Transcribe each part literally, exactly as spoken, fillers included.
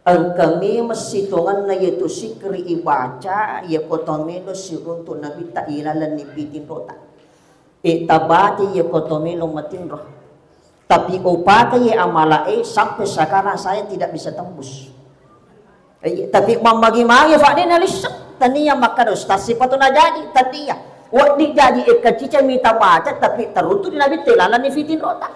Engka memeng sitongenna iyatu sikri ibaca, iyako to melo siruntu Nabitta ilalenni pitinrota. E, tabaca iyako to melo matinro. Tapi upake ye amala e, sampai sekarang saya tidak bisa tembus. E, tapi mammagi-magi fa de nalisseng. Tania makkada ustaz sipatu najaji, tania. Wedding jaji e kacica mita baca, tapi teruntu di Nabitta ilalenni pitinrota.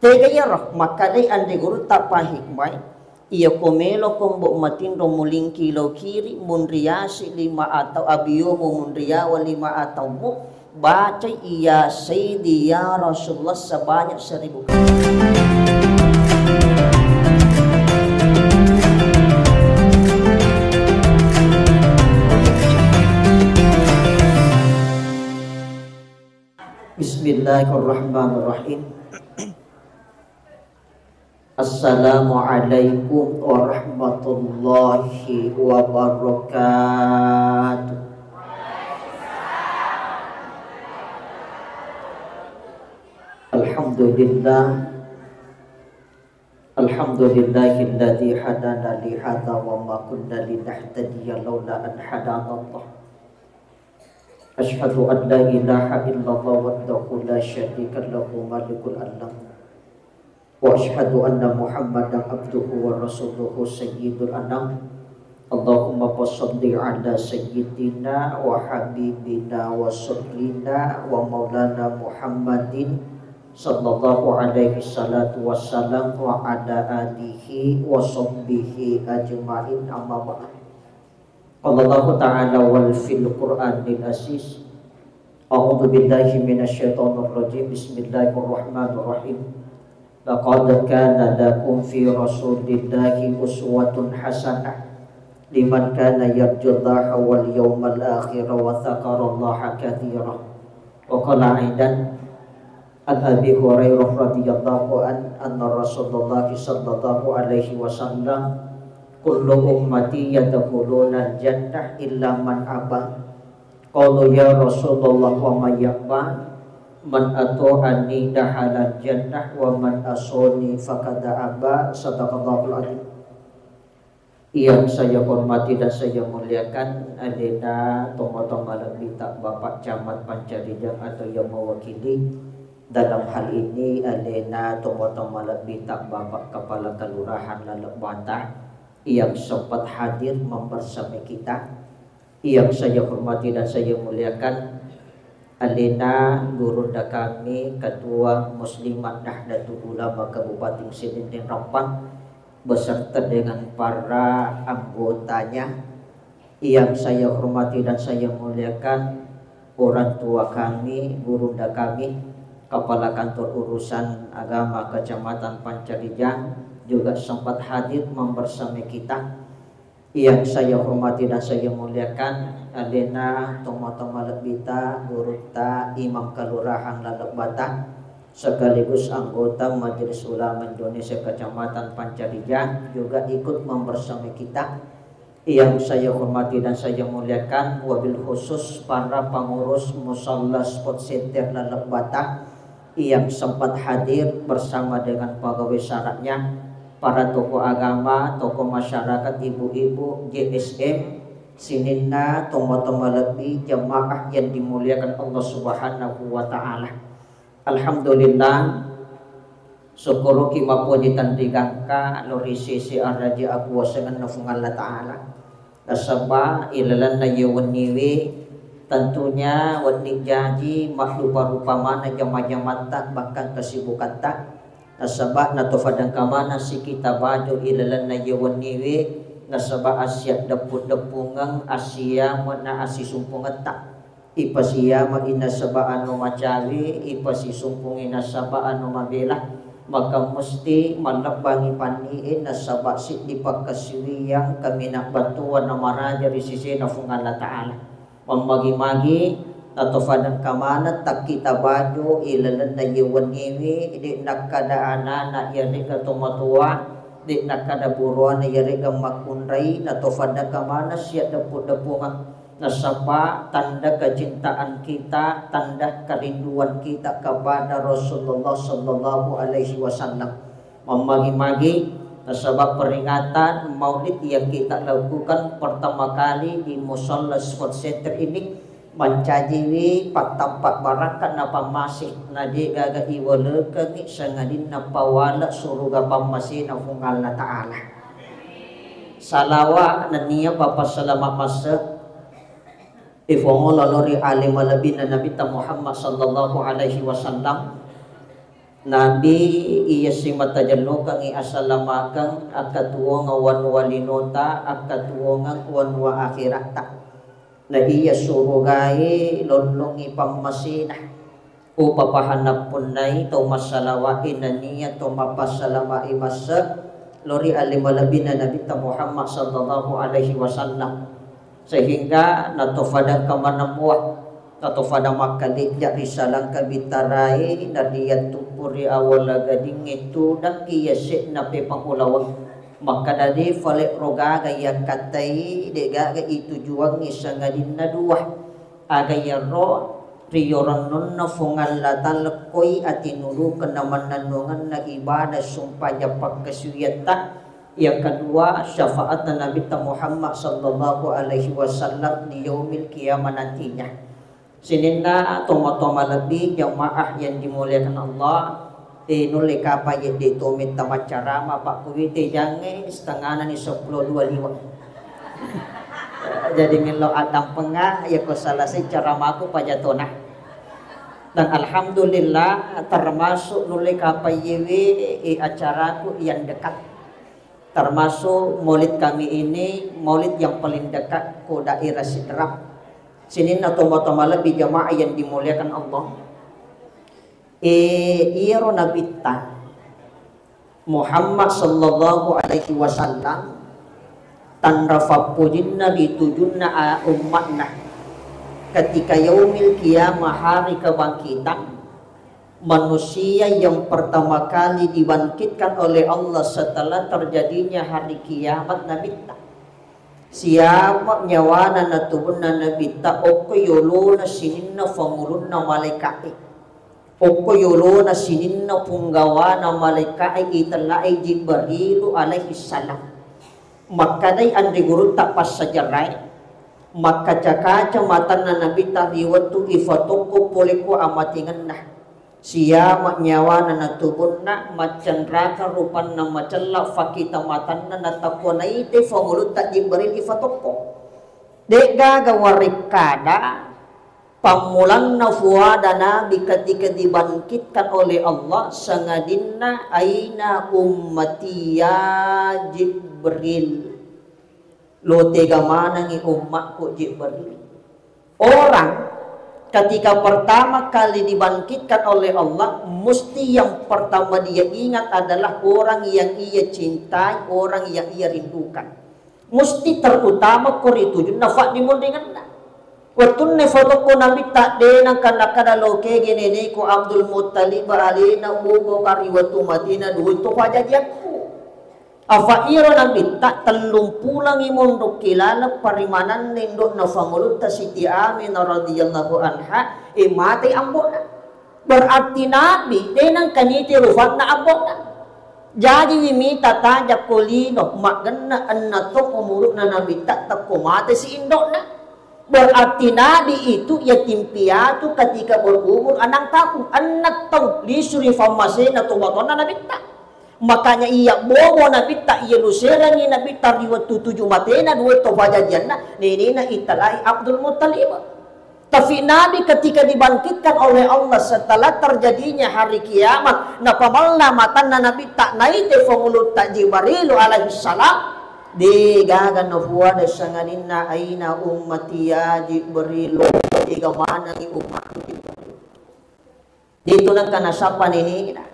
Tega iyaro makkadai anre gurutta pahikmai, iyako meloko mbok matinro mulingki lao kiri, munriasi lima atau abiyomu munriawa lima ataumu, bacai iya Sayyidi ya Rasulullah sebanyak seribu kali. Bismillahirrahmanirrahim. Assalamualaikum warahmatullahi wabarakatuh. Alhamdulillah. Alhamdulillahilladzi hadana lihadza wa ma kunna linahtadiya laula an hadanallah. Asyhadu an la ilaha illallah wahdahu la syarika lahu malikul alam. Wa asyhadu anna Muhammadan abduhu wa rasuluhu sayyidul anam. Allahumma fasalli ala sayyidina wa habibina wa rasulina wa maulana Muhammadin sallallahu alaihi salatu wassalam wa ala alihi wa sahbihi ajma'in, amma ba'd. Qala Allahu ta'ala wal fil Qur'anil Aziz. A'udzu billahi minasy syaithanir rajim. Bismillahirrahmanirrahim. Laqad kana lakum fi Rasulillahi uswatun hasanah liman kana yarjullaha wal yawmal akhir wa dzakarallaha katsira. Wa qala aidan, an Abi Hurairah radhiyallahu an, anna Rasulullah sallallahu alaihi wasallam, kullu ummati yadkhulunal jannah illa man aba. Qalu ya Rasulullah wa man ya'ba? Man ata'ani dakhalal jannah wa man asani faqad aba. Sadaqallahul adzim. Yang saya hormati dan saya muliakan, alena tomatoa malebbita Bapak Camat Pancarijang atau yang mewakili. Dalam hal ini, alena tomatoa malebbita Bapak Kepala Kelurahan Laleng Bata yang sempat hadir membersamai kita. Yang saya hormati dan saya muliakan, alena gurunda kami, Ketua Muslimat Nahdlatul Ulama Kabupaten Sidenreng Rempang, beserta dengan para anggotanya. Yang saya hormati dan saya muliakan, orang tua kami, gurunda kami, Kepala Kantor Urusan Agama Kecamatan Pancarijang juga sempat hadir membersamai kita. Yang saya hormati dan saya muliakan, alena tomatoa malebbita, gurutta, Imam Kelurahan Laleng Bata, sekaligus anggota Majelis Ulama Indonesia Kecamatan Pancarijang juga ikut membersamai kita. Yang saya hormati dan saya muliakan, wabil khusus para pengurus Musalla Sport Center Laleng Bata, yang sempat hadir bersama dengan pegawai syaratnya, para tokoh agama, tokoh masyarakat, ibu-ibu, J S M, sininna tomatoa malebbi, jamaah yang dimuliakan Allah Subhanahu wa Ta'ala. Alhamdulillah, sukkuruki mappoji tenrigangka lo ri sese araja akuasangenna Fuang Allah Ta'ala. Nasaba ilalenna iye wenniwe, tentunya wedding jaji maddupa-rupa maneng jama-jamatta, bahkan kesibukatta. Nasaba natofadengka maneng sikita baju ilalenna iye wenniwe, nasaba assiaddeppu-deppungeng, assiameng na assisumpungetta. Ipasiameng nasaba anu macawe, ipasisumpungi nasaba anu mabela. Maka musti mallebbangi panni'e nasaba siddi pakkasiwiyang kaminang battuanna maraja ri sesena Fuang Allah Ta'ala. Mammagi-magi natofadengka maneng takkita baju ilalenna iye wenniwe, de' nakkada anana iyare'ga tomatoa, de' nakkada buruanna iyare'ga makkunrai, natofadengka maneng siaddeppu-deppungeng. Nasaba tanda kecintaan kita, tanda kerinduan kita kepada Rasulullah sallallahu alaihi wasallam. Mammagi-magi Nasaba peringatan maulid yang kita lakukan pertama kali di Musalla Sport Center ini mancajiwi pattampa barakka na pammase, na de gaga iwalekengngi sangadinna pawale suruga pammasena Puang Allah Ta'ala. Salawa nennia papassalama masse ifongolo lori ale malebbina Nabitta Muhammad sallallahu alaihi wasallam. Nabi iya simata jellokengngi asalamakeng akkatuwongeng wanua linota, akkatuwongeng wanua akhiratta. Na iya surugae lollongngi pammasena. Upapahanna punnai to massalawa'e nennia to mapassalama'i masse lori ale malebbina Nabitta Muhammad sallallahu alaihi wasallam. Sehingga natofadang kamanemmua, natofadang makkalejja ri salangka bitarae, nariyattuppu ri awala gadingnge tudangki yase'na pepang ulaweng. Makkada de fale ro gaga yakkattai, de gaga itujuangngi sangadinna dua. Aga iyaro riyorennonna Fuang Allah Ta'ala koi atinulukeng na mannennungenna ibadah sumpajang pakkasuwiatta. Yang kedua, syafaatna Nabitta Muhammad sallallahu alaihi wasallam di yaumil qiyamah nantinya. Sininna tomatoa malebbi jamaah yang dimuliakan Allah, eh, nulle kapang yedde to metta maccarama, Pak, kuwite jangnge setengana ni seppulo dua liwa. Jadi melo addampenga, ya ko selesai caramaku pajatona. Dan alhamdulillah, termasuk nulle kapang yewe, eh, acaraku yang dekat. Termasuk maulid kami ini, maulid yang paling dekat ko daerah Sidrap. Sininna tomatoa malebbi jamaah yang dimuliakan Allah. Eh, iyaro Nabitta Muhammad sallallahu alaihi wasallam, tanra fappojinna ri tujunna, a, ummatna. Ketika yaumil qiyamah, hari kebangkitan, manusia yang pertama kali dibangkitkan oleh Allah setelah terjadinya hari kiamat Nabitta. Siapa nyawana natubunna Nabitta, okko yolona sininna fangulunna malaika'e. Okko yolona sininna punggawana malaika'e itella'e Jibrilu alaihi salam. Makkedai anre gurutta passajarae, makkaca-kaca matanna Nabitta ri wettu ifatokko pole ko amatingenna. Siama nyawana natubunna, maccanraka rupanna macella, fakita matanna, natakko naite fangulutta Jibril ifatokko. De'gaga warekkada pammulanna fuada Nabi ketika dibangkitkan oleh Allah, sangadinna, "Aina ummati ya Jibril?" Lo tega manengngi ummakku Jibril. Orang ketika pertama kali dibangkitkan oleh Allah, mesti yang pertama dia ingat adalah orang yang ia cintai, orang yang ia rindukan. Mesti terutama ko ri tujunna faddimunringenna. Wettunna fatokko Nabitta, de nengka nakkada lokege neneku Abdul Muttalib alena bobo ka ri wettu matena dua to fajajiakku. Afa iro Nabitta tellung pulangi monro ki laleng parimananna indo'na fangulutta Siti Aminah radhiyallahu anha, e, matei ambo'na. Berarti Nabi de nengka niti rufanna ambo'na. Jajiwi mita tajakko lino, maggenna enneng taung umuru'na Nabitta tekko mate si indo'na. Berarti Nabi itu yatim piatu ketika berumur enam tahun, enneng taung, lisu ri fammasena tomatoanna Nabitta. Makanya iya bobo Nabitta, iya luserangi Nabitta ri wettu tuju matena dua to fajajianna, nenena italai Abdul Muttalib. Tapi Nabi ketika dibangkitkan oleh Allah setelah terjadinya hari kiamat, napamella matanna Nabitta, naite fangulutta Jibrilu alaihi salam, de gaga nafuada sangadinna, "Aina ummati ya Jibril?" Tega manengngi ummakku Jibril. Itu nengka nasappa nenena.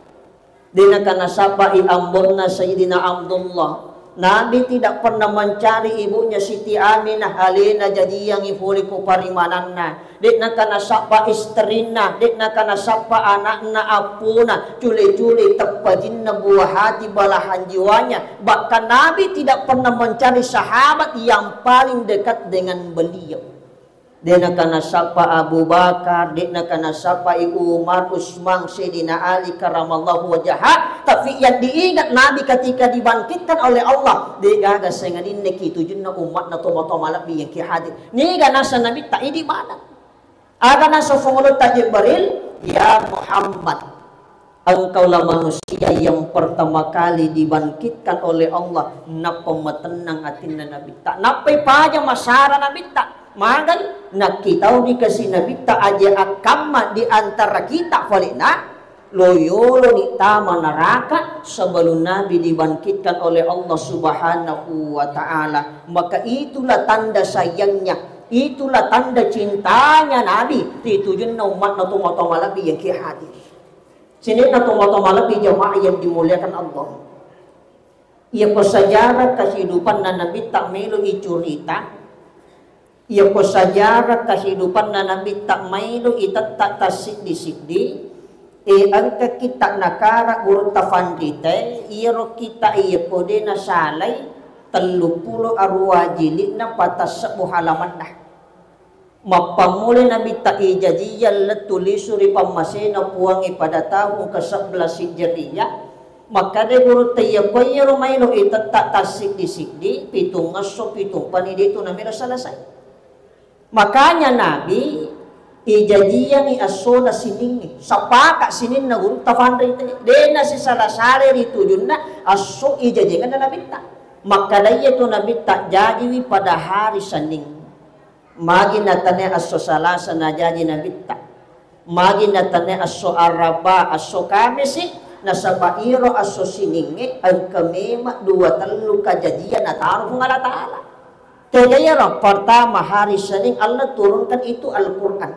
De nengka nasappai ambo'na Sayyidina Abdullah. Nabi tidak pernah mencari ibunya Siti Aminah, alena jajiangi fole ko parimananna. De nengka nasappa istrinna, de nengka nasappa anakna, appuna, cule-cule teppajinna buah hati belahan jiwanya. Bahkan Nabi tidak pernah mencari sahabat yang paling dekat dengan beliau. De' nakanasappa Abu Bakar, de' nakanasappai Umar, Usman, Sayyidina Ali karamallahu wajaha. Tapi yang diingat Nabi ketika dibangkitkan oleh Allah, de' gaga sengadinna ki tujunna umma'na tomatoa malebbi yang ki hadir. Niga nasa Nabitta idi' maneng. Aga nasa Fuang Allotta Jibril, "Ya Muhammad, engkaulah manusia yang pertama kali dibangkitkan oleh Allah." Nappa matennang atinna Nabitta. Nappai paja masara Nabitta. Magai, nakkitauni kasi Nabitta aja akkamma di antara kita falena, lo yoloni tama neraka sebelum Nabi dibangkitkan oleh Allah Subhanahu wa Ta'ala. Maka itulah tanda sayangnya, itulah tanda cintanya Nabi ri tujunna umma'na tomatoa malebbi yang ki hadir. Sininna tomatoa malebbi jamaah yang dimuliakan Allah. Iyako sejarah kehidupanna Nabitta melo icurita, iyako sejarah kehidupanna Nabitta melo itetta tassiddi-siddi, e, engka kitta nakara gurutta fanrite, iyaro kitta iyako de' nasalai, telluppulo aruwa jili'na, patassebbu halamanna. Mappammulai Nabitta ijajiyang lettu lisu ri pammasena Puangnge pada tahun ke sebelas Hijriyah. Makkeda gurutta, iyako iyaro maelo itetta tassiddi-siddi, pitung esso, pitung pani, de'tu namelo selesai. Makanya Nabi ijajiyangi essona siningnge, sapaka sininna gurutta fanrite, de' nasisala-salai ri tujunna esso ijajiangenna Nabitta. Makkeda iyatu Nabitta jajiwi pada hari Senin. Magi natanai esso Salasa najaji Nabitta. Magi natanai esso Araba, esso Kamisi, nasaba iyaro esso siningnge engka memang dua tellu kajajian nataro Puang Allah Ta'ala. Tega iyaro, pertama, hari Senin Allah turunkan itu Al-Quran.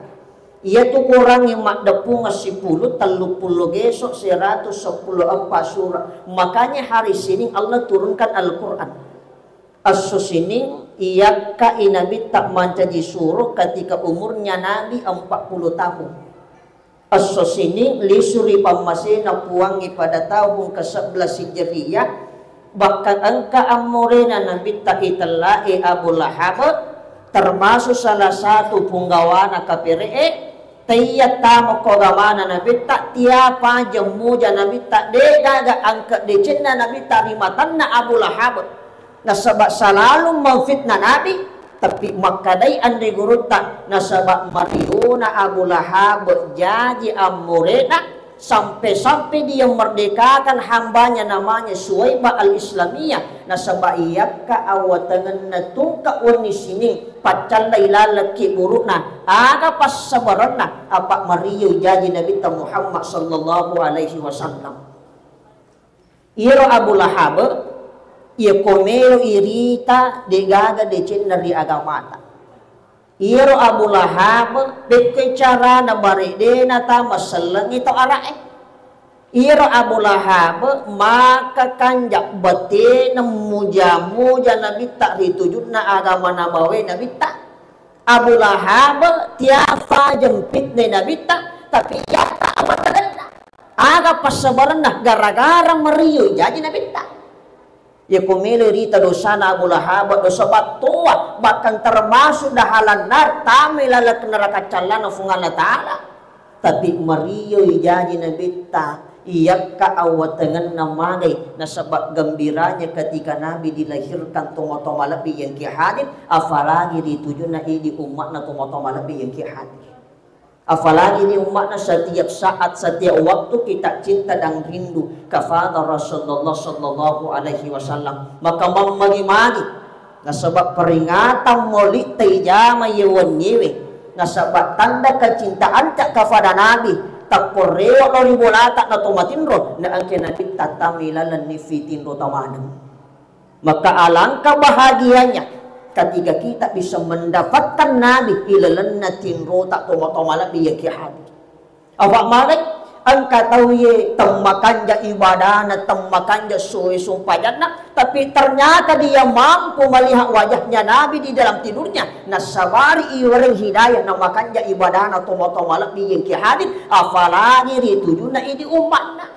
Iyatu Qurangnge maddeppungeng sipulung, telluppulo geso, seratus seppulo eppa surah. Makanya hari Senin Allah turunkan Al-Quran. Esso sining iyakkai Nabitta mancaji suro ketika umurnya Nabi empat puluh tahun. Esso sining lisu ri pammasena Puangnge pada tahun ke sebelas Hijriyah, bahkan engka ammorena Nabitta itellai Abu Lahab, termasuk salah satu punggawana kapere'e, teiya tama ko agamana Nabitta, tiapa jemmuja Nabitta, de' gaga angke decenna Nabitta ri matanna Abu Lahab. Nasaba salalu memfitnah Nabi, tapi makkedai anre gurutta, nasaba mariona Abu Lahab jaji ammorena, sampai-sampai dia merdekakan hambanya namanya Suwaibah Al-Islamiyah, nasaba iyakka awatengenna tungka wenni sining, paccallai lalekki burukna, aga passabarenna, apa mario jaji Nabitta Muhammad sallallahu alaihi wasallam. Iyaro Abu Lahab, iyako melo irita, degaga decenna ri agamata. Iyaro Abu Lahab, pekkoi carana bare dena tama sellengi to ara'e. Iyaro Abu Lahab, maka kanja batena muja-muja Nabitta ri tujunna agama nabawe Nabitta. Abu Lahab tiapa jempitne Nabitta, tapi iyata awatengenna. Aga passabarenna? Gara-gara mario jaji Nabitta. Yako melo rita dosana Abu Lahab, dosa battoa, bahkan termasuk dahalan nar, tamai laleng neraka callana Fuang Allah Ta'ala. Tapi marioi jaji Nabitta, iyakka awatengenna magai, nasaba gembiranya ketika Nabi dilahirkan tomatoa malebbi yang ki hadir, apalagi ri tujunna idi umma'na tomatoa malebbi yang ki hadir. Apalagi di umma'na setiap saat, setiap waktu kita cinta dan rindu kepada Rasulullah sallallahu alaihi wasallam. Maka mammagi-magi nasaba peringatan maulitta ijama ye wenniewe, nasaba tanda kecintaanta kepada Nabi, takkoreo lo ri bolata na to matinro, na engke Nabitta tamai laleng niffi tinro tamaneng. Maka alangkah bahagianya ketika kita bisa mendapatkan Nabi ilalenna tinrota tomatoa malebbi yang ki hadir. Apa magai? Engka tau ye temmakanja ibadana, temmakanja soe sumpajanna, tapi ternyata dia mampu melihat wajahnya Nabi di dalam tidurnya. Nasabari iwereng hidayah namakanja ibadana tomatoa malebbi yang ki hadir, apalagi ri tujunna idi umma'na.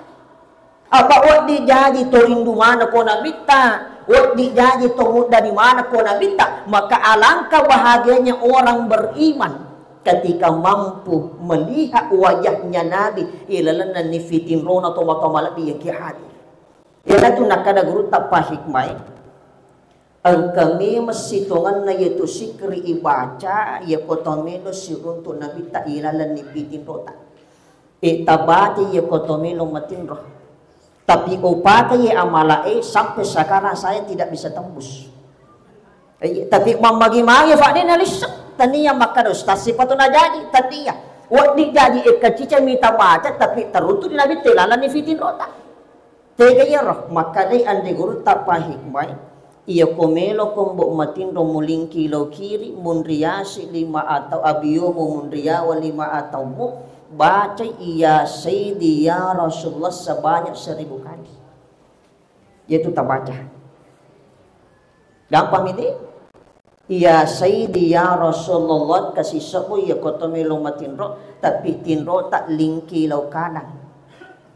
Apa wedding jaji to rindu maneng ko Nabitta, Wedding jaji to mudda di mana ko Nabitta, maka alangkah bahagianya orang beriman ketika mampu melihat wajahnya Nabi ilalenna nifitinrona tomatoa malebbi yang ki hadir. Iyanatu nakkada gurutta pahikmai, engka memeng sitongenna yaitu sikri ibaca, yako to melo siruntu Nabitta ilaleng nifitinrota. E, tabaca iya ko to melo matinro. Tapi upaka ye amala e sampai sekarang saya tidak bisa tembus. Iya, tapi mammagi-magi fa de nalisseng. Tania makkada ustaz sipatu najaji, tania. Wedding jaji e kacica mita baca tapi teruntu di Nabitta ilaleng nifitinrota. Tega iyaro, makkedai anre gurutta pahikmai, iya ko meloko mbok matinro mulingki lao kiri, munriasi lima atau abiomu munriawa lima ataumu, bacai iya Sayyidi ya Rasulullah sebanyak seribu kali. Yaitu tabaca. Gampang ini? Iya Sayyidi ya Rasulullah, kasisebbu iya ko to melo matinro, tapi tinrota lingki lao kanang.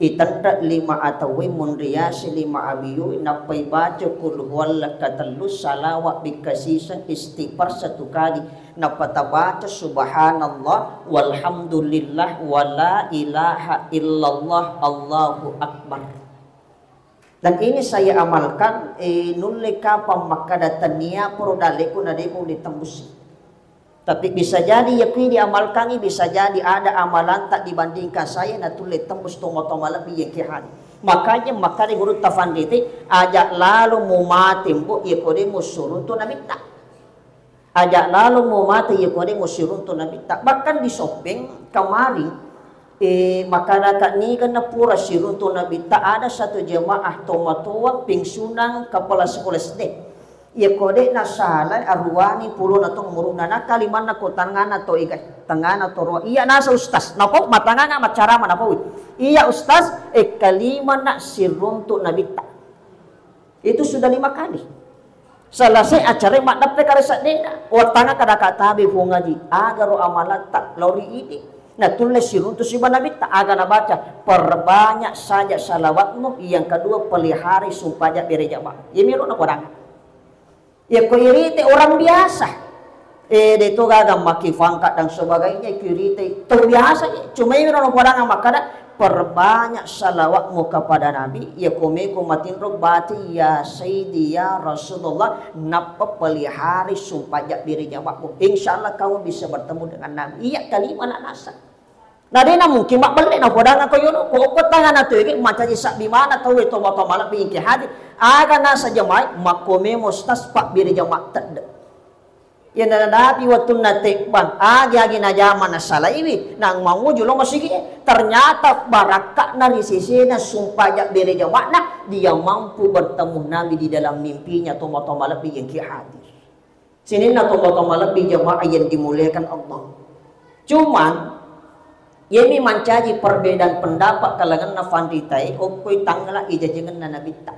Itenre lima atauwe, munriasi lima abiyu, nappa ibaca qul huwallah katellu, salawat bikkasiseng, istighfar satu kali, nappa tabaca subhanallah walhamdulillah wala ilaha illallah Allahu akbar. Dan ini saya amalkan, eh, nulle kapang makkada tania poro dalleku na de mulle tembusi. Tapi bisa jadi ya kui diamalkangi, bisa jadi ada amalan tak dibandingkan saya na tulle tembus tomo-tomo lebih yang kehani. Makanya makkada guru tafandite, aja lalu mu mate mbok ya kode mu suruntu Nabitta. Aja lalo mo mate iya kode mo siruntu Nabitta. Bahkan di Soppeng kemarin, eh, makanaka niga na pura siruntu Nabitta, ada satu jemaah tomatoa pensiunan kepala sekolah S D. Iya kode na sala aruani pulo na to umuruna na kalimanna ko tangana to iga, tangana to roa. Iya nasa ustaz, napau matanganga macarama napau. Iya ustaz, eh, kalima na siruntu Nabitta. Itu sudah lima kali. Selesai acara maddeppe kare seddena. Wattanga kada katabe Puang Haji, agaro amalatta lao ri idi. Nah, tulle siruntu siba Nabitta, aga nabaca, perbanyak saja salawatmu, yang kedua pelihara sumpah aja bere jamaah. Yemiro na kodanga. Ya ko irite orang biasa. Eh, de to gaga maki pangkat dan sebagainya, kirite to biasa, cuma ini orang kodanga makkada, perbanyak salawatmu kepada Nabi, ya komeko matinro bati ya Sayyidi ya Rasulullah, nappa pelihara sumpah jabbiri jamaahmu. Insya Allah kamu bisa bertemu dengan Nabi. Iya kalima na nasa. Na dena mungkin mabbelle na podanga ko yono, ko okko tangana to ege mancaji sabbi mana tau e to mata malebbi ke hadir. Aga nasa jamaah makkomemo stas pabbiri jamaah tedde. Iya, nadapi wettunna tebbang, agi-agi najama nasalaiwi, nang manguju lo masigi, ternyata barakka'na ri sesena sumpah jabbere jama'na, dia mampu bertemu Nabi di dalam mimpinya, tomatoa malebbi yang ki hadir. Sininna tomatoa malebbi jamaah yang dimuliakan Allah. Cuman, yemi mancaji perbedaan pendapat kalanganna fanritae, okkoi tanggala ijajengenna Nabitta.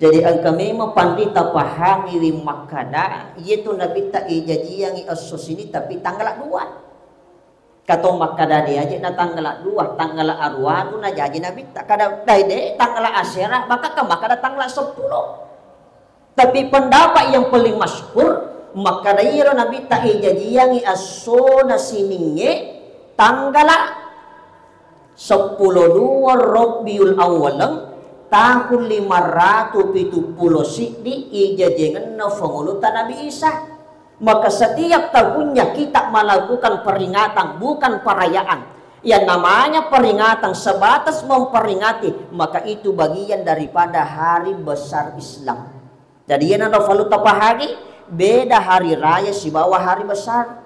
Jadi engka memang panrita pahangiwi makkada, iyetu Nabitta ijajiangi esso sini tapi tanggala dua. Katong makkada de aje na tanggala dua, tanggala aruatu na jaji Nabitta. Kada dai de tanggala asera, maka ke makkada tanggala seppulo. Tapi pendapat yang paling masyhur, makkada iyaro Nabitta ijajiangi esso na sininge tanggala seppulo dua Rabiul Awwaleng tahun lima ratu pitu pulo siddi ijajengenna Fanguluta Nabi Isa. Maka setiap tahunnya kita melakukan peringatan, bukan perayaan. Yang namanya peringatan sebatas memperingati, maka itu bagian daripada hari besar Islam. Jadi, iyana nafalu tapahagi, beda hari raya sibawa hari besar.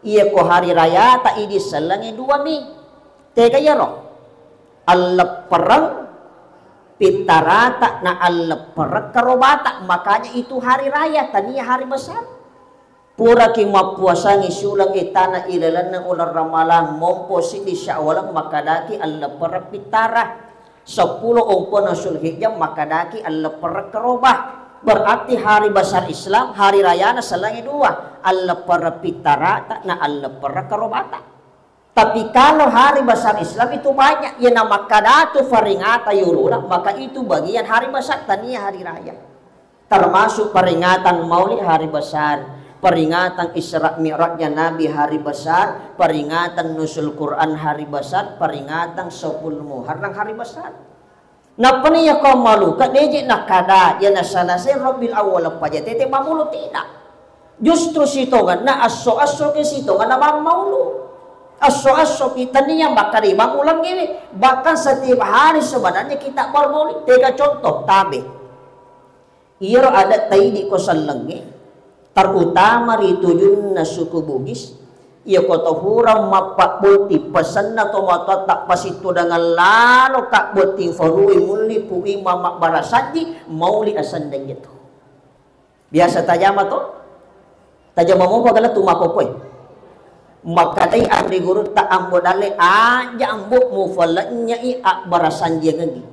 Iya ko hari raya ta idi sellengi dua mi. Tega iyaro? Alleppereng pittarata na alleppereng karobata. Makanya itu hari raya, tania hari besar. Puraki mappuasangi suleng itana ilalenna uleng Ramalang, mompo siddi Syawal, makkadaki alleppereng pittara. Seppulo ompona Zulhijjah, makkadaki alleppereng karobah. Berarti hari besar Islam, hari rayana sellengi dua, alleppereng pittarata na alleppereng karobata. Tapi kalau hari besar Islam itu banyak, ya na makkadatu faringata yurula, maka itu bagian hari besar, tania hari raya. Termasuk peringatan Maulid hari besar, peringatan Isra Mi'rajnya Nabi hari besar, peringatan Nuzul Quran hari besar, peringatan sepuluh Muharram hari besar. Nappani iya ko maluka deje nakada iya nasalase Rabiul Awal paja tete mamulu, tidak. Justru sitongenna asso-asso ke sitongenna mammaulu. Asso-asso kita nih yang bakal ibang ulang ini. Bahkan setiap hari sebenarnya kita bermaulid. Tega contoh, tabe. Iyaro adat taidi ko sellengnge, terutama ri tujunna suku Bugis, iya ko to furang mappabbotting pesenna tomatoatta pasittudangan lalo kabbotting farue mulli pui mama barasanji mauli asennaiye tu. Biasa tajama to? Tajama mopa gala tu makokoe. Makadai anre gurutta ambo dalle aja ambo mufalennyai abbarasanjiangengi.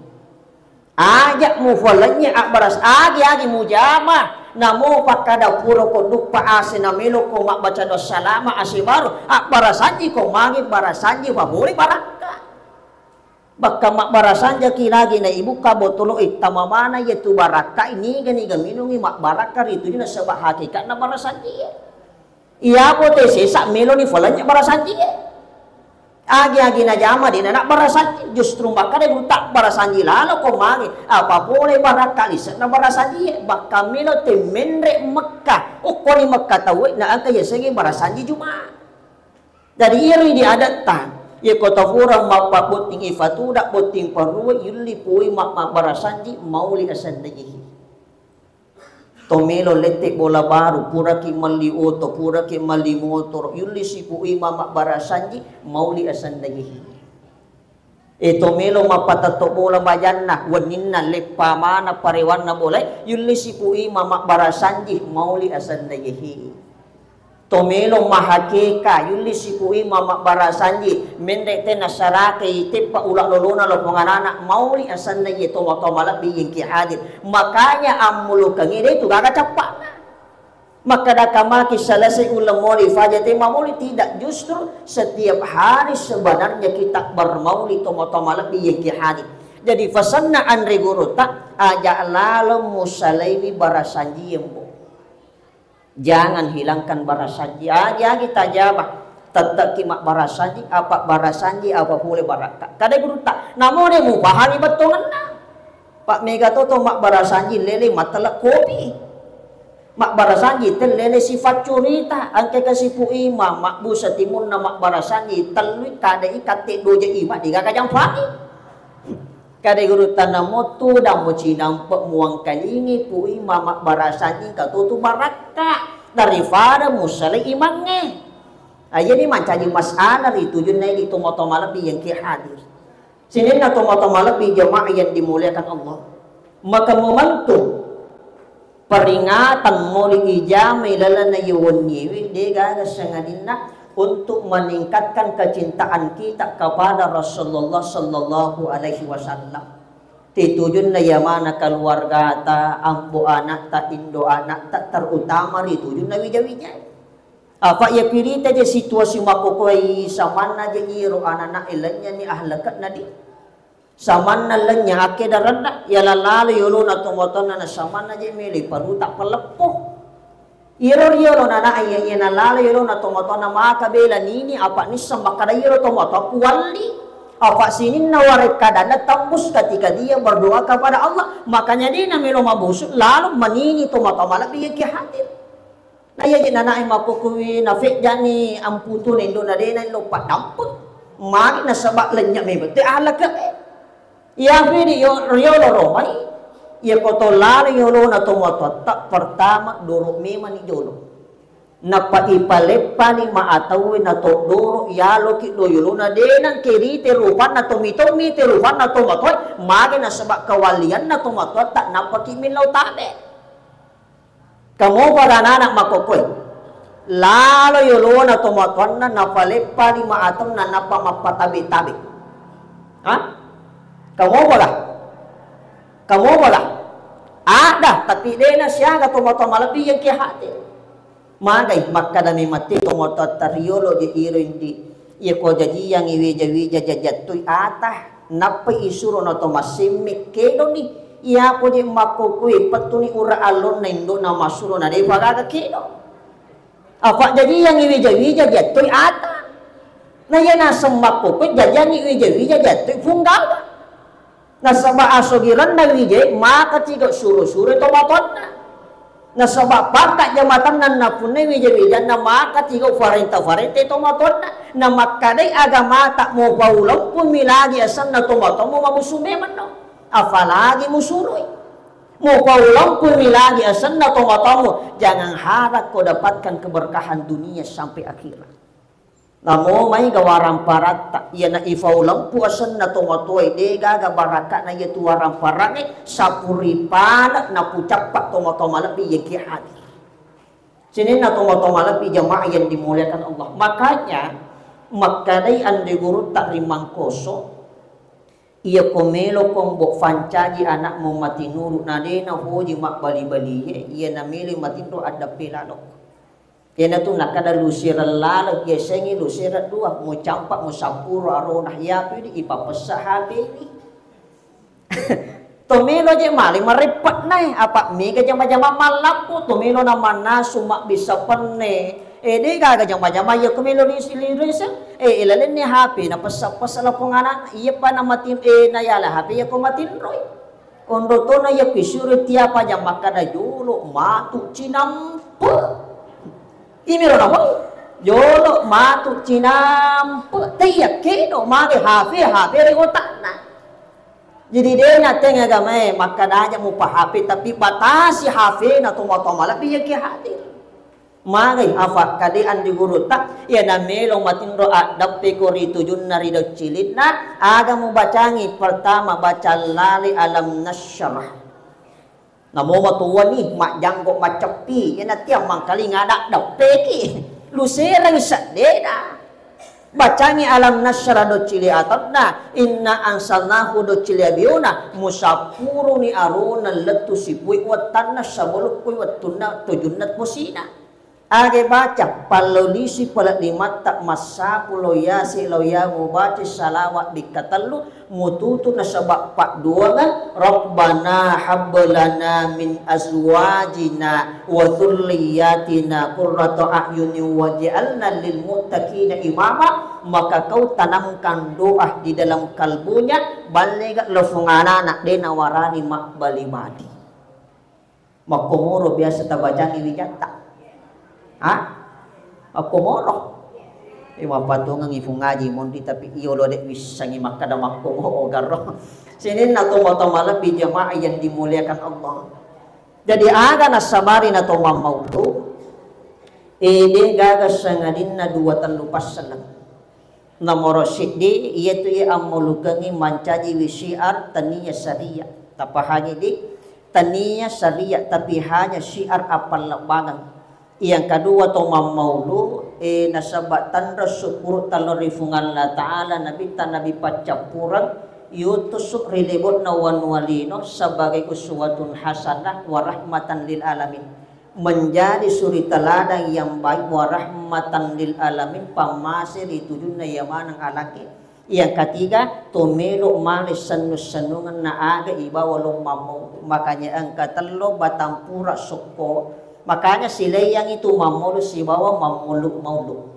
Aja mufalennya abbaras agi-agi mujama, namo pakkada pura ko duppa ase namelo ko mabbaca doa salama ase baru, abbarasanji ko magi barasanji fabore barakka. Bakka mabbarasanjaki lagi na ibukka botolo e tamamana yetu barakka niga-niga minungi mabbarakka ritu nasaba hakikatna barasanji. Iya bote sesa meloni falanya barasanji e. Agi-agi najama de nana barasanji, justru makkada guru tak barasanji lalo ko mange. Apa pole barakka lisenna barasanji e. Bakka melo te menre Mekka. Okkoni Mekka tau na angka yasengi barasanji Juma. Jadi iri di adatta. Ye kota fura mappa botting ifatuda botting parue yulli pui ma barasanji mauli asandajihi. To melo lette bola baru, puraki melli oto, puraki melli motoro, yulli sipu'i mama barasanji mauli asandajihi. E to melo mappatetto bola bajanna, wenninna leppa mana parewanna bola, yulli sipu'i mama barasanji mauli asandajihi. To melo mahakeka, yulli sipu'i mama barasanji, menre te nasarakai teppa ula lolona lo ponganana mauli asanna ye to matoa malebbi yengki hadir. Makanya ammulukengnge de tu gaga cappa'na. Makkada kamaki selesai uleng moli faja te mamuli, tidak, justru setiap hari sebenarnya kita bermauli to matoa malebbi yengki hadir. Jadi pesanna anre gurutta aja lalo musalaiwi barasanji yembo. Jangan hilangkan barasanji. Agi-agi tajama, tette'ki mabbarasanji, apa barasanji, apa pole barakka. Kada gurutta, namo de mupahangi bettongenna. Pak mega toto mabbarasanji lele matele kopi. Mabbarasanji te lele sifaccurita, angke kasipu'i ma, mabbusa timunna mabbarasanji tellui kadai katte doja ima digaga jampangi. Kada gurutta namo tudang mucinampe muangkalingi pui mama barasanji katutu barakka daripada musalai imangnge. Ayani mancaji masalah ri tujunna idi tomatoa malebbi yengki hadir. Sininna tomatoa malebbi jamaah yang dimuliakan Allah. Maka momentum peringatan moli ijamai lalana ye wenniewe de gaga sangadinna untuk meningkatkan kecintaan kita kepada Rasulullah sallallahu alaihi wasallam. Titujunna yamana keluargata, ambo anakta, indo anakta, terutama ri tujunna wija-wija. Apa iya pirita je situasi makkokkoe samanna je iro anana elennyani ahlakna di. Samanna lennya akkeda renna, iya lalalo yolona tomatoanna na samanna je mele paruta paleppo. Iyaro riolo nana iya iya nalalo yolona tomatoanna maka bela nini apa nisseng makkada iyaro tomatoa kuwalli. Apa sininna warekkadanna tembus ketika dia berdoa kepada Allah. Makanya dia namelo mabusuk lalu menini tomatoa malebbi yaki hadir. Na iyaji nanae makkokkoe nafejjani amputuna indona dena lo paddampeng. Magi nasaba lennye memeng te alaka e. Iya fidi yo riolo romai. Iya koto lalo yolona tomatoatta pertama doro memani jolo. Nappa ipaleppani ma atauwe nato doro yaloki do yolona denang kerite rupanna tommi-tommi te rupanna tomatoa magi nasaba kawalianna tomatoatta nappaki millau tabe. Kamopa ga anak makkokkoe? Lalo yolona tomatoanna napaleppani ma atenna nappa mappatabe-tabe. Ha? Kamopa ga? Kamopa ga? Ada, tapi dena siaga tomatoa malebbi yang ke hati. Magai makkada memang te tomatoatta riolo je iro indi. Iya ko jajiang i wija-wija jajattui ata. Nappa isuro na to massemme kedoni. Iya poje makkokkoe pettuni ura allonna indo'na massuro na defa gaga kedo. Apa jajiangngi wija-wija jattoi ata. Na iya naseng makkokkoe jajiangngi wija-wija jattoi punggawa. Nasaba asogiranna wijae maka tiga suro-suro to matonna. Nasaba pakka jamatanna napunnai wija-wijanna maka tiga farenta-farenta to matonna. Na makkadai agamata mupaulempu mi lagi asenna to matommu mabusu memenno. Apalagi musuroi. Mupaulempu mi lagi asenna to matommu. Jangan harap kau dapatkan keberkahan dunia sampai akhirat. Namo mai ga waramparatta, iyana ifau lempu asenna tomatoae, de gaga baraka'na iyatu waramparangnge, sapuri pale napucappa tomatoa malebbi yengki hadir. Sininna tomatoa malebbi jamaah yang dimuliakan Allah. Makanya, makkedai anre gurutta ri Mangkoso, iya ko melo ko mbok fancaji anakmu matinulu, na de nafoji mabbali-balie, iyana melo matinro addeppe laloko. Iyanatu nakkeda lusireng laleng, yasengngi lusireng dua, mucampa, musappuro arona, iyapi di ipapessa H P ni. Tomelo je male mareppe'nae, apa mega jama-jama mallappo, tomelo na mannasu mabbissa penne. Eh, de gaga jama-jama iya ko melo lisi-, liriseng. Eh, ilalenni H P na pessa-pessa lapong anak, iya pa na matin-, eh, na yala H P iya ko matinroi. Onrotona iya pisuro tiapa jang makkada jolo matu cinampe. Imiro namo jolo matu cinampe. Teiya kedo mage H P, H P ri otakna. Jadi dena teng agamae makkada aja mupa H P, tapi batasi H P na tomatoa malebbi yake hadir. Magai afakkade anri gurutta, iyana melo matinro addeppeko ri tujunna ri doccilinna, aga mubacangi? Pertama, baca lale alam nasyrah. Namo matuwani majjanggo maceppi, iyana tiang mangkalinga addeppeki. Lusereng seddena. Bacangi alam nasyrah doccili atanna, inna anzalnahu doccili abiuna, musappuruni arona lettu sipui wettanna sebelum pui wettunna tujunna posina. Age baca, pallolisi pale limatta, massapu lo yase lo ya, mubaca salawat dikka tellu, mututu nasaba padduangan, Rabbana hab lana min azwajina wa dzurriyyatina qurrata a'yunin waj'alna lil muttaqina imama, maka kau tanamkan doa di dalam kalbunya, ballega lo fungana anak de nawarani mabbali mati. Makkomoro biasa tabacangi wijatta. Ha? Makkomoro. Eh, mappatongengi Fung Aji Mondi, tapi iyolo de wissengi makkada makkomoro garro. Sininna tomatoa malebbi jamaah yang dimuliakan Allah. Jadi aga nassabari na to mammautu, eh, de gaga sangadinna dua tellu passaleng. Nomoro siddi, iyatu iya ammulukengngi mancajiwi syiar tania syariah. Tapahangi di, tania syariah, tapi hanya syiar appallebbangeng. Yang kedua, to mammaulu, eh, nasaba tanra syukuru tallo ri Fuang Allah Ta'ala, Nabitta Nabi paccappureng, yutusu ri lebo'na wanua lino sebagai uswatun hasanah wa rahmatan lil alamin. Menjadi suri teladan yang baik wa rahmatan lil alamin, pammase ri tujunna iya maneng alaki. Yang ketiga, to melo male sennu-sennungeng na aga ibawa lo mammau. Makanya engka tello batang pura sokko. Makanya sileiyangi tu mammolu sibawa mammulu-maulu.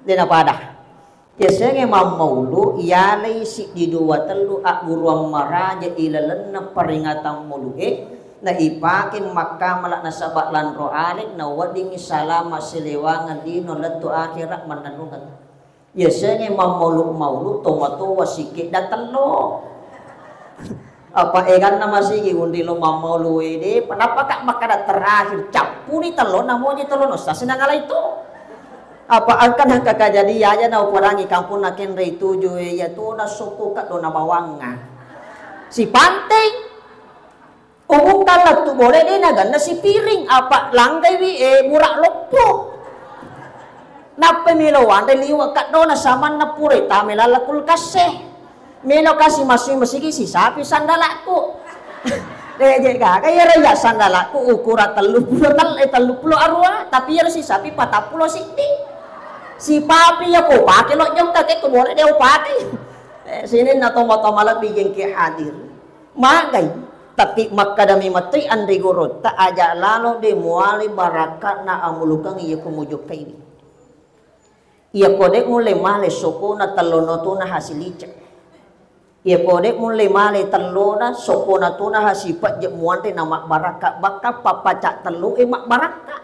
Dena pada. Yasengnge mammaulu, iyalai siddi dua tellu agguruang maraja ilalenna peringatan maulue, na ipake makkamala nasaba lanro ale, na weddingngi salama silewangeng lino lettu akhera mannennungeng. Yasengnge mammaulu-maulu tomatoa sikidda tello. Apa eganna masigi undi lo mammaulu wede, napaka makkada terakhir, cappuni tello, namoji tello, no sasi nangalai to. Apa engka nangka kajadi aja na uperangi kampung na kenrei tuju, eh, iya tona sokko kaddo na bawangnga. Sipanteng. Umukka lettu bole de naganna sipiring, apa langgaiwi, eh, mura loppo. Nappa melo wanre liwa kaddo na samanna pure tame lala kulkasse. Melo kasi masui masigi sisapi sandalakku. Eh, je gaga iyaro iya sandalakku ukuran tellu pulo tel-, eh, tellu pulo arua, tapi iyaro sisapi patappulo siddi. Sipapi iya ko pake lo jongka ke ko bole de upake. Eh, sininna tomatoa malebbi jengke hadir. Magai. Tapi makkadami mattoi anre gurutta, aja lalo de muale baraka'na ammulukeng iya ko mujokkaiwi. Iya ko de mulle male sokona tellono tuna hasilicek. Iya ko de mulle male tellona sokona tuna hasipejje muanre na mabbarakka, bakka pappaca tellu e mabbarakka.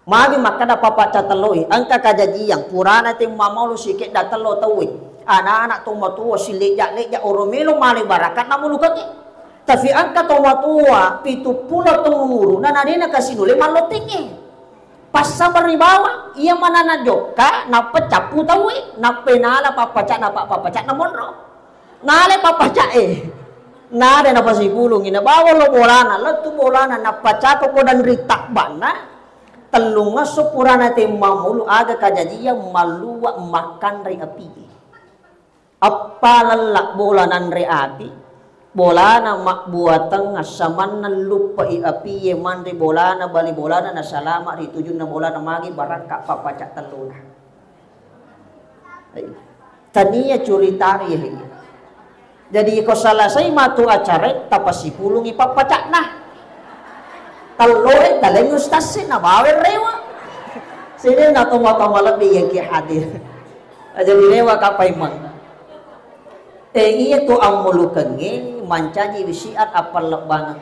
Magi makkeda pappaca tello e, engka kajajiang, purana te mammaulu sikedda tello tauwe, anak-anak tomatoa, silejja-lejja, oro melo male barakka namulukengnge. Tapi engka tomatoa, pitu pulo taung umuruna, na dena kasi nulle mallottengnge. Passabari bawang, iya manana jokka, nappa cappu tauwe, nappa nala pappaca, nappa pappaca namonro. Nale pappaca e. Nade napasipulungi, nabawa lo bolana, lettu bolana, nappa cako kodang ri tabbanna. Tellungesso purana te mammaulu, aga kajajiang, malluwa makkanre api. Appa lella bola nanre api, bolana mabbuateng assamanna luppai api e manre bolana, bali bolana, nasalama ri tujunna bolana, magi barakka pappaca telluna. Tania curitana iya. Jadi ko selesai matu acara, tapasipulungi pappaca'na. Tello e, taleng ustaz e, nabawa rewa. Sini na toma-toma lebbi yang ki hadir. Jadi rewa kapaimeng. Eh, iya tu ammulukengnge mancaji wisiat appallebbangeng.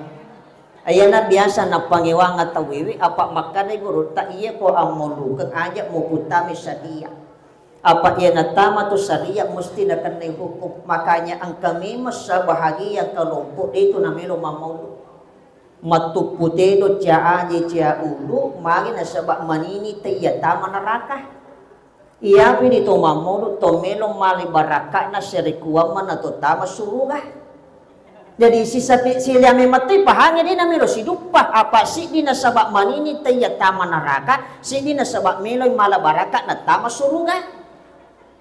Iyana biasa nappangewangeng tauwe, apa makkadai gurutta, iya ko ammulukeng aja muputtami sadia. Apa iya nattama tu sadia musti nakennai hukum. Makanya engka memeng sebahagian kelompok de tu namelo mammaulu. Mattuppu tedo cia aje cia ulu, magi nasaba manini te iya tama neraka. Iyapi di to mammaulu, to melo male barakka'na serekuamma na to tama suruga. Jadi sisapi-, silia memang toi pahangnge de namelo siduppa, apa siddi nasaba manini taiya tama naraka, siddi nasaba meloi mala barakka na tama suruga.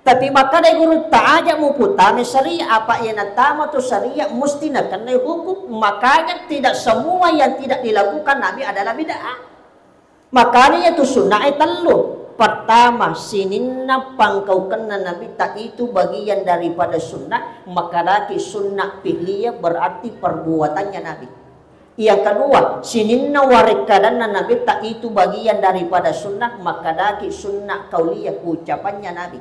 Tapi makkadai gurutta, aja muputame syariat, apa iya natama tu syariat musti nakennai hukum. Makanya tidak semua yang tidak dilakukan Nabi adalah bid'ah. Makanya iyatu sunnah e tellu. Pertama, sininna pangkaukenna Nabitta itu bagian daripada sunnah, makadaki sunnah fi'liyah berarti perbuatannya Nabi. Yang kedua, sininna warekkadanna Nabitta itu bagian daripada sunnah, makadaki sunnah qauliyah, ucapannya Nabi.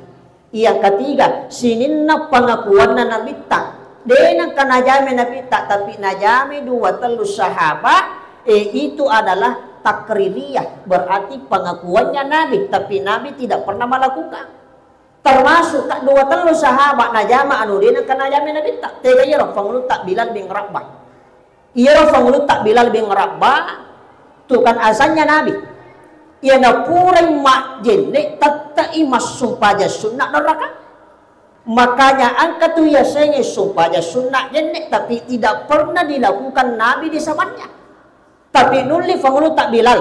Yang ketiga, sininna pengakuanna Nabitta. De nengka najame Nabitta, tapi najame dua tellu sahabat, eh, itu adalah takririyah, berarti pengakuannya Nabi, tapi Nabi tidak pernah melakukan. Termasuk ka dua tellu sahabat najama anu de nengka najame Nabitta. Tega iyaro, Pangulutta Bilal bin Rabah. Iyaro Pangulutta Bilal bin Rabah, tukang azannya Nabi. Iyana purai majjenne, tette'i massumpajang sunna doraka. Makanya engka tu yasengnge sumpajang sunna jenne, tapi tidak pernah dilakukan Nabi di zamannya. Tapi nulli Pangulutta Bilal,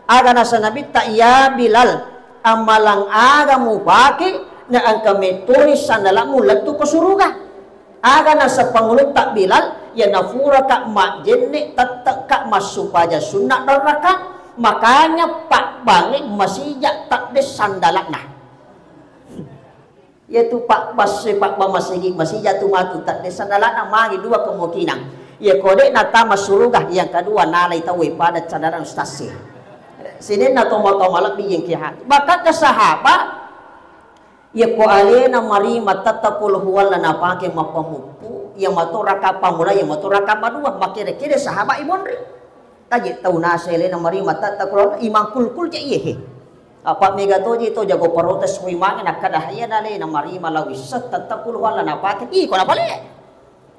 aga nasa Nabitta, "Ya Bilal, amalang aga mupake na engka mettoni sandala'mu lettu ko suruga?" Aga nasa Pangulutta Bilal, "Iya nafuraka majjenne, tette'ka massumpajang sunna doraka, makanya pabbangnge masija tadde sandala'na." Iyatu pabbasse, pabbang masigi, masija tu matu tadde sandala'na, magi dua kemungkinan. Iya ko de natama suruga, yang kedua nalai tauwe pada sandala'na ustaz e. Sininna toma-toma lebbi yang ki hati. Bahkan ke sahabat, iya ko alena marima tetta qul huwalla napake mappamuppu, iya mato raka pamula, iya mato raka madua, makere-kere sahabat ibonri. Taje tau nasa alena marima tetta qul huwalla, imang kulkul je iye he. Apa mega toje to jago protes ko imange nakkada, iya na alena marima lawissa tetta qul huwalla napake, iko napale.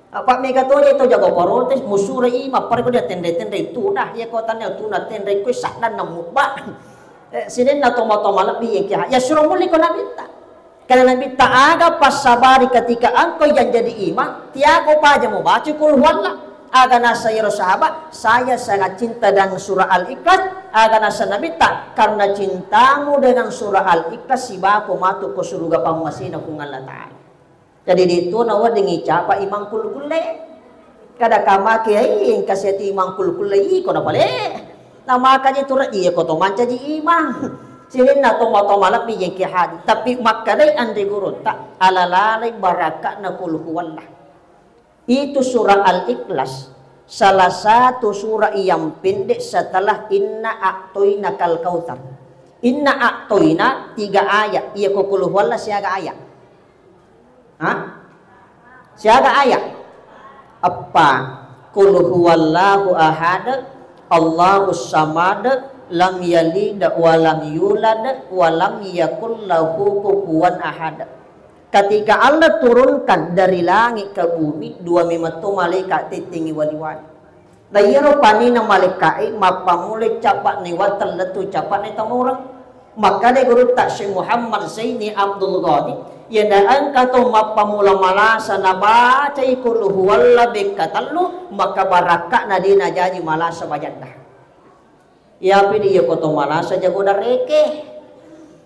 Apa mega toje to jago protes, musura imang, pare ko dia tenre-tenre tuna, iya ko tanne tuna tenre ko saddanna mubba. Eh, sininna toma-toma lebbi yang kia. Ya suro mulli ko Nabitta. Karena Nabitta, aga passabari ketika engkau yang jadi imam, tiago paja mubaca qul huwallah. Aga nasa iyaro sahabat, "Saya sangat cinta dengan surah Al-Ikhlas." Aga nasa Nabitta, "Karena cintamu dengan surah Al-Ikhlas, sibako matu ko suruga pammasena Puang Allah Ta'ala." Jadi, de to naweddingngi capa imang kulkulle. Kada kamake, ai, engka siati imang kulkulle, iko napale. Namakaji tu, iya ko to mancaji imang. Sininna toma-toma lebbi jengke hadi. Tapi makkadai anre gurutta, ala lalai baraka'na qul huwallah. Itu surah Al-Ikhlas. Salah satu surah yang pendek setelah Inna A'toina Kal Kautsar. Inna A'toina tiga ayat, iya ko Qul Huwallah siaga ayat? Hah? Siaga ayat? Eppa. Qul huwallahu ahad, Allahus samad, lam yalid wa lam yulad, wa lam yakul lahu kufuwan ahad. Ketika Allah turunkan dari langit ke bumi, dua memetto malaikat tettengi wali-wali. Na iyaro panina malaika'e mappammulai cappa'ne watteng lettu cappa'ne tamoreng. Makkeda gurutta Syekh Muhammad Zaini Abdul Ghani, iyana engka to mappammula malasa nabacai Qul Huwallah bekka tellu, maka barakka'na de najaji malasa bajanna. Iyapi di iya ko to malasa jago dareke.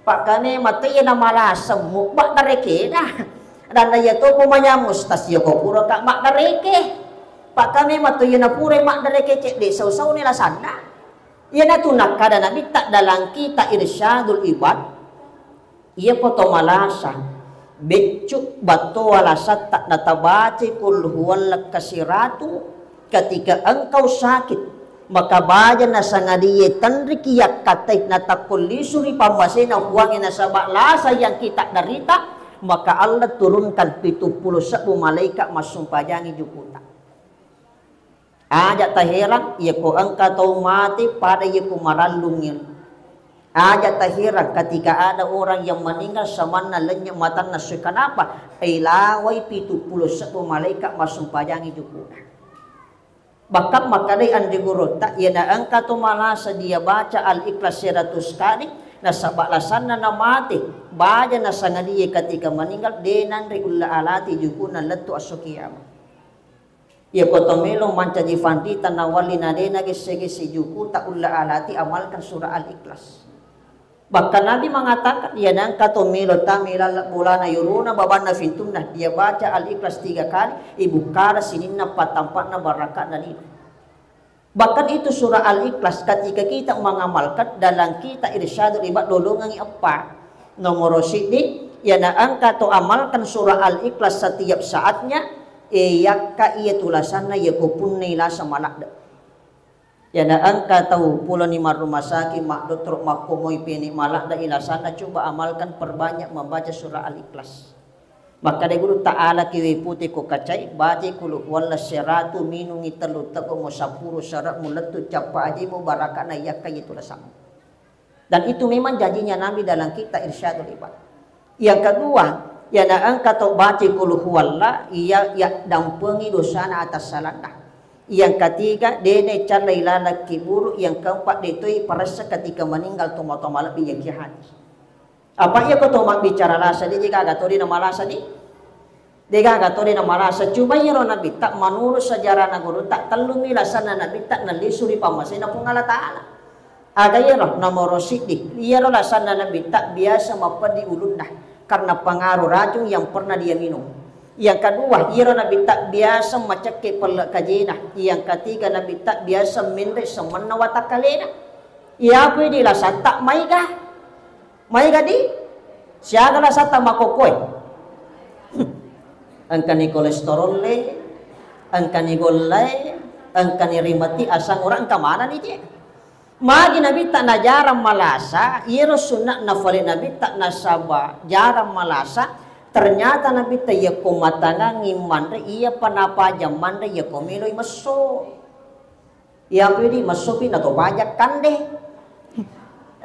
Pakkame mato iya na malasa mubba dareke dah. Dan iya to ko manya mustas iya ko pura ka mak dareke. Pakkame mato iya na pura mak dareke cedde sau-sau ni lasanna. Iyana tu nakkada Nabitta dalam kita Irsyadul Ibad. Iya ko to malasa, beccu battoa lasatta natabacai Qul Huwallah kasiratu, ketika engkau sakit, maka baja nasangadie tenriki yakkatai natakko lisu ri pammasena Puangnge nasaba lasa yang kita derita, maka Allah turunkan pitu pulo sebbu malaikat massumpajangi jukuta. Aja taherang, iya ko engka tau mate pada iya ko marallungngi. Aja taherang ketika ada orang yang meninggal samanna lenynye matanna sui. Kenapa? Ilawai pitu pulo sebbu malaikat massumpajangi jukuna. Bahkan makkedai anre gurutta, iyana engka to malasa dia baca Al-Ikhlas seratus kali, nasaba lasanna namate, baja nasangadie ketika meninggal, de nanre ulla alati jukuna lettu esso kiamat. Iya ko to melo mancaji fanrita nawalli na de nagesse-gesse jukuta ulla alati amalkan surah Al-Ikhlas. Bahkan Nabi mengatakan, iya nangka to melo tami laleng bolana yolona babanna fintunna, dia baca Al-Ikhlas tiga kali, ibukkara sininna patampa'na baraka'na lino. Bahkan itu surah Al-Ikhlas ketika kita mengamalkan dalam kita Irsyadul Ibad dolongangi eppa. Nomoro siddi, iyana engka to amalkan surah Al-Ikhlas setiap saatnya, e, yakka iya tulasanna iya ko punnai lasa maladde. Iyana engka tau puloni marrumah sakit, maddottoro, makkomoi pene maladde ilasanna, coba amalkan, perbanyak membaca surah Al-Ikhlas. Makkeda guru, ta'alaki wae pute ko kacai, baca Qul Huwallah seratu, minungi tellu tebbo mo sappuru sere'mu lettu cappa ajimu barakana yakka iya tulasanmu. Dan itu memang janjinya Nabi dalam kitab Irsyadul Ibad. Yang kedua, iyana engka to baca Qul Huwallah, iya, iya dampengi dosana atas salanna. Yang ketiga, dene callai laleng kiburu. Yang keempat, detoi paressa ketika meninggal tomatoa malebbi yang ki hadis. Apa iya ko to mabbicara lasa di, de gaga to de namalasa di? De gaga to de namalasa. Cuma iyaro Nabitta, menurut sejarah na gurutta, tellumi lasanna Nabitta nallisu ri pammasena Puang Allah Ta'ala. Aga iyaro? Nomoro siddi, iyaro lasanna Nabitta biasa mappeddi ulunna karena pengaruh racun yang pernah dia minum. Yang kedua, iyaro Nabitta biasa macekke pelle kajena. Yang ketiga, Nabitta biasa menre semenna watakkalena. Iyapui di lasatta maiga. Maega di? Siaga lasatta makkokkoe? Engkani kolesterolle, engkani gollae, engkani rimati, asam urat, engka manani je. Magi Nabitta najarang malasa, iyaro sunna'na fale Nabitta nasaba jarang malasa, ternyata Nabitta iyako matangangi manre, iyapa napajang manre iyako meloi messo. Iyapui di messopi nato pajang kande.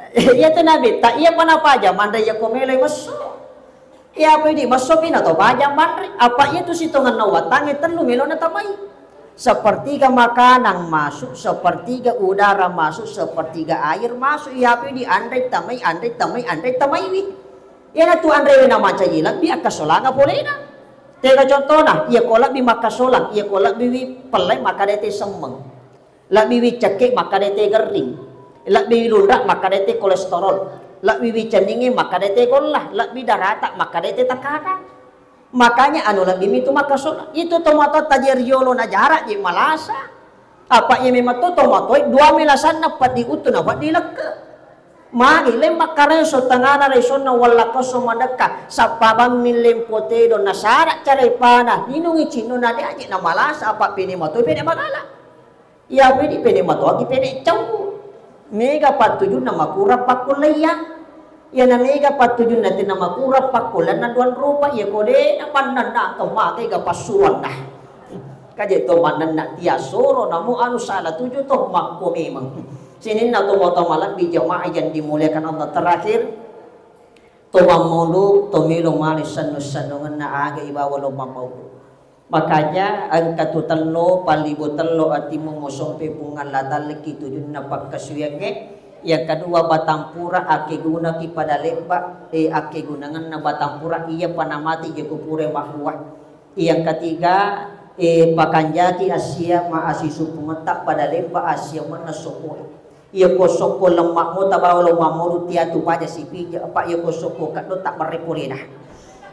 Iyatu Nabitta, iyapa napaja manre iyako meloi messo. Iyapui di messopi nato pajang manre. Apa iyatu sitongenna watangnge tellu melo natamai. Sepertiga makanan masuk, sepertiga udara masuk, sepertiga air masuk. Iyapui di anre tamai, anre tamai, anre tamaiwi. Iyanatu anrewe namacaji lebbi akkasolanga polena. Tega contona, iyako lebbi makkasolang, iyako lebbiwi pellai makkadai te semmeng. Lebbiwi cekke makkadai te gerring. Lebbiwi lunra makkadai te kolesterol. Lebbiwi cenninge makkadai te golla. Lebbi darata makkadai te tekanan. Makanya anu lebbi mitu makkasolang. Itu tomatoatta je riolo najara je malasa. Apa iya memang to tomatoe dua melasanna peddi uttu na peddi lekke. Magi lem makkareso tengana resonna wallakkoso madekka, sappabammi lempo tedo nasara carepana, ninungi cinnuna de aje namalasa, apa pene matoi pene magala. Iya pede, pede matoaki pede cau. Mega pattujunna makurang pakkullaiya. Iyana mega pattujunna tenna makurang pakkullaianna duang rupa, iya ko de na mannanna kemake ga passuruanna. Kaje to mannanna tiasoro namo anu salah tuju to makko memang. Sininna to mota malebbi jamaah yang dimuliakan Allah, terakhir to mammaudu to melo male sennu-sennungenna aga ibawa lo mammaudu. Makanya engka tu tello, pallibo tello atimmu musompe Puang Allah Taala ki tujunna pakkasuwiangnge. Yang kedua, batampura akkegunaki pada lebba, eh, akkegunangenna batampura iya panamati jeko pura makkua. Yang ketiga, eh, pakanjaki asia ma asisumpungetta pada lebba asia manna sopoe. Iya ko sokko lemmakmu tabawa lo mammaudu tiatu paja sipija, apa iya ko sokko keddo tak berrekurina.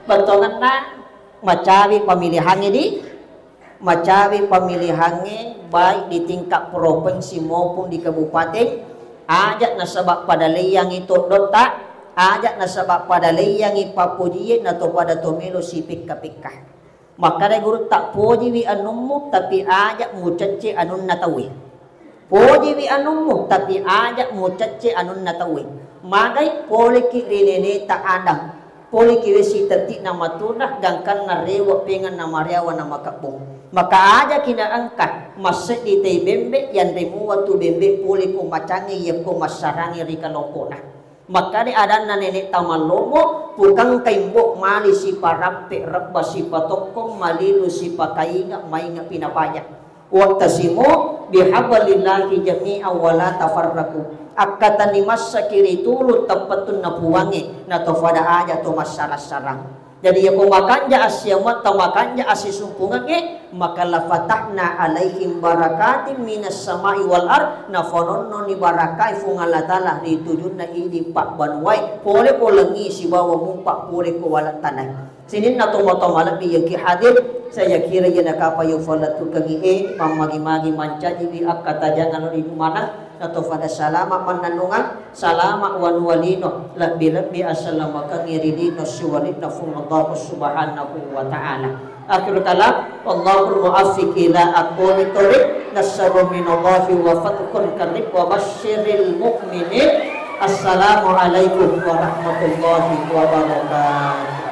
Bettuangenna macawe pemilihangnge di, macawe pemilihangnge baik di tingkat provinsi maupun di kabupaten, aja nasaba pada leiyangi toddotta, aja nasaba pada leiyangi pappojie nato pada to melo sipekka-pekka. Makkada gurutta, pojiwi anummu, tapi aja mucecce anunna tauwe. Pojiwi anummu, tapi aja mucecce anunna tauwe. Magai poleki ri neneta Adam, poleki we sitetti'na maturna, gangkanna rewe pengenna mariawa na makebbong. Maka ajaki na engka masseddi tei bembe, yanre mua tu bembe pole ko macangnge yakko massarangi ri kalompokna. Makkade adanna nenek tamallombo, pukangkai mbo mali siparappe rebba sipatokkong malilu sipakainga mainga pinapaja. Wa'tasimu bihablillahi jami'an wa la tafarraqu. Akkatani massaki ri tulung teppettunna Puangnge, na to fada aja to massarang-sarang. Jadi, yako makanja assiametta, makanja assisumpungengnge, maka lafatahna alaihim barakatin minas samai wal ard, nafanonnoni barakai Fuang Allah Ta'ala ri tujunna idi pabbanuae, pole ko langi sibawa mupa pole ko wala tanae. Sininna tomatoa malebbi yaki hadir, saya kira iyana kapa yo falattukengi e, mammagi-magi mancajiwi akkatajangeng ri maneng, nato fada salama mannennungeng, salama wanuwa lino, lebbi-lebbi assalamakengngi ri lino siwali'na Fuang Allah Subhanahu wa Ta'ala. Akhirul kalam, wallahul muwaffiq ila aqwamit thoriq, nasrun minallahi wa fathun qarib wa basyiril mu'minin. Assalamualaikum warahmatullahi wabarakatuh.